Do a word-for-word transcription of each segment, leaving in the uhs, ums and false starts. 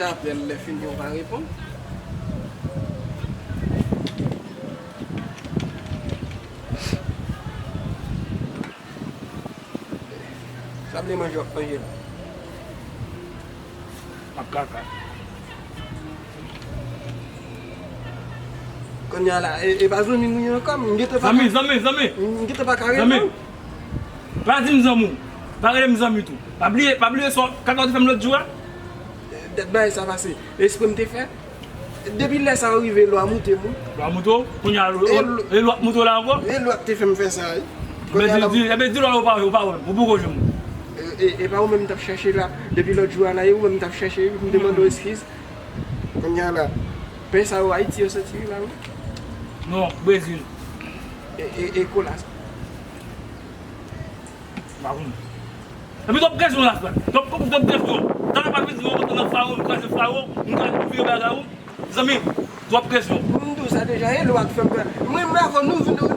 Apèl, lè fini, ou pa reponn. Sa vle manje, w ap manje la. M ap kaka. Kounye a la, e, e pa zanmi m ou ye ankò, m gentan pa Zanmi, ka, zanmi, zanmi. M gentan pa ka Zanmi. reponn. Pa di m zanmi w. Pa rele m zanmi tou. Pa bliye, pa bliye sa kaka w te fè m lòt jou a. Dat bagay sa pase. Espre m te fè. Depi lè sa yo rive, lwa moute m wi. Lwa moute w? Kounye a, e, e, e lwa moute w la ankò? E lwa te fè m fè sa wi. Kounye a la, di, ebyen di lwa ou pa, ou pa wè m, ou poko jwenn mwen. E, e, e pa ou menm m t ap chèche la. Depi lòt jou a la, e ou menm m t ap chèche, m te mande w eskiz. Kounye a la, pen sa yo Ayiti yo soti la wi. Non, Brezil. E, e, e kola sa. M pa konn. Epi twòp kesyon la, frè. Twòp, twòp kesyon. Talè pa vin di, mwen monte nan Faro, m kraze Faro, m kraze, m vire bagay ou. Zanmi, twòp kesyon. M di w sa deja, e lwa k fè m pè. Mwen, mwen avè w, nou vin, nou,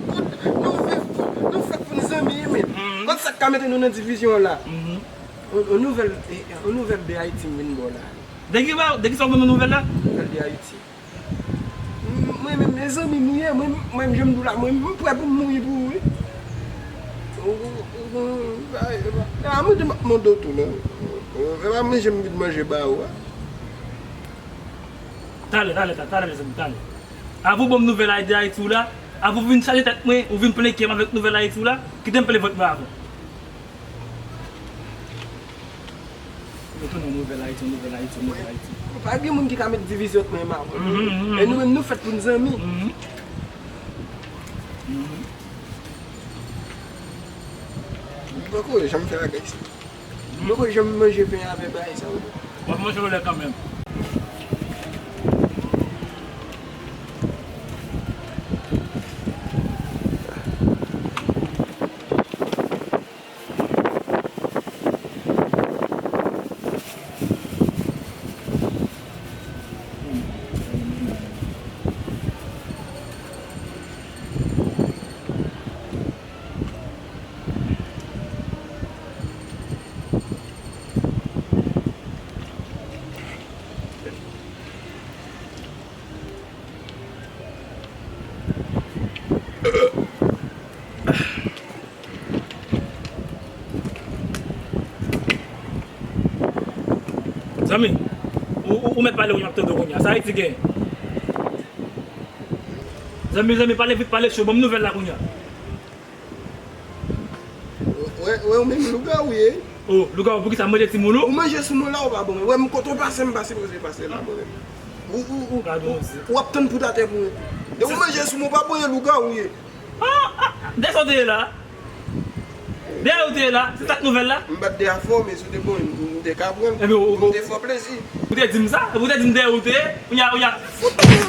nou viv, nou fèt pou n zanmi, men. Kot sa k ka mete nou nan divizyon la? On, on nouvèl, e, on nouvèl de Ayiti m vin ba w la. De ki ba, de ki sa w ban mwen nouvèl la? Nouvèl de Ayiti. M-, mwen menm, mezanmi, m ye, mwen, mwen, jan m di w la, mwen, m prè pou m mouri pou ou, wi. Ou, ou, ou, ou, e pa, e pa, e pa manje m ap mande w tou, non. E pa manje m vin manje ba ou a. Talè, talè, talè, talè, mezanmi, talè. Avan w ban m nouvèl Ayiti, Ayiti w la, avan w vin chaje tèt mwen, ou vin plen kè m avèk nouvèl Ayiti w la, kite m plen vant mwen avan. Nou tounen yon nouvèl Ayiti, yon nouvèl Ayiti, yon nouvèl Ayiti. Pa gen moun ki ka met divizyon ant mwen e madanm. Mhm, mhm, e nou menm nou fèt pou n zanmi. Mhm. Mhm. M poko janm fè bagay sa. M poko janm manje pen avè bagay sa yo. W ap manje lè kanmenm. Zanmi, ou, ou, ou mèt pale, ou ap tande kounye a. Sa Ayiti gen. Zanmi, zanmi, pale vit, pale cho. Ban m nouvèl la kounye a. Wè, wè, ou menm lougawou ye. Oh, lougawou, poukisa manje timoun ou? Ou manje sou mwen la, ou pa bon. Wè, m kote w pase, m pa sipoze pase la, mwen menm. Ou, ou, ou, ou, ou ap tann pou t atè pou mwen. Depi w manje sou mwen, ou pa bon, lougawou ye. Ah, ah, ah, dèyè sa w te ye la. Dèyè ou te ye la, se sa k nouvèl la? M pa t dèyè fò, men si w te bon, m, m te ka pran. Ebyen, ou, ou, m te fè w plezi. Ou te di m sa? Ou te di m dèyè ou te ye? Ou ya, ou ya. Fout mwen.